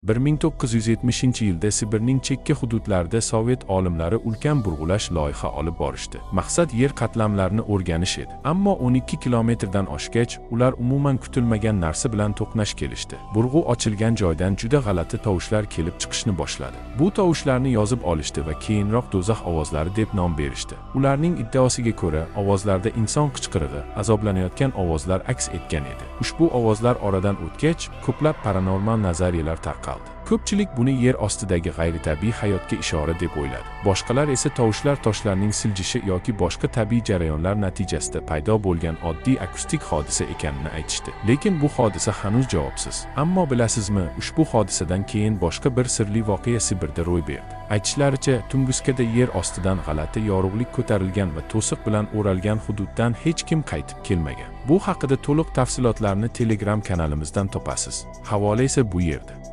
1970-yilda Sibirning chekka hududlarida sovet olimlari ulkan burg'ulash loyiha olib borishdi. Maqsad yer qatlamlarini o'rganish edi. Ammo 12 kilometrdan oshgach, ular umuman kutilmagan narsa bilan to'qnash kelishdi. Burg'u ochilgan joydan juda g'alati tovushlar kelib chiqishni boshladi. Bu tovushlarni yozib olishdi va keyinroq do'zax ovozlari deb nom berishdi. Ularning iddaosiga ko'ra, ovozlarda inson qichqirig'i, azoblanayotgan ovozlar aks etgan edi. Ushbu ovozlar oradan o'tgach, ko'plab paranormal nazariyalar tarqaldi. Ko'pchilik buni yer ostidagi g'ayritabiiy hayotga ishora deb o'yladi. Boshqalar esa tovushlar toshlarning siljishi yoki boshqa tabiiy jarayonlar natijasida paydo bo'lgan oddiy akustik hodisa ekanini aytishdi. Lekin bu hodisa hanuz javobsiz. Ammo bilasizmi, ushbu hodisadan keyin boshqa bir sirli voqea Sibirda ro'y berdi. Aytishlaricha, Tunguskada yer ostidan g'alati yorug'lik ko'tarilgan va to'siq bilan o'ralgan hududdan hech kim qaytib kelmagan. Bu haqida to'liq tafsilotlarni Telegram kanalimizdan topasiz. Havola esa bu yerda.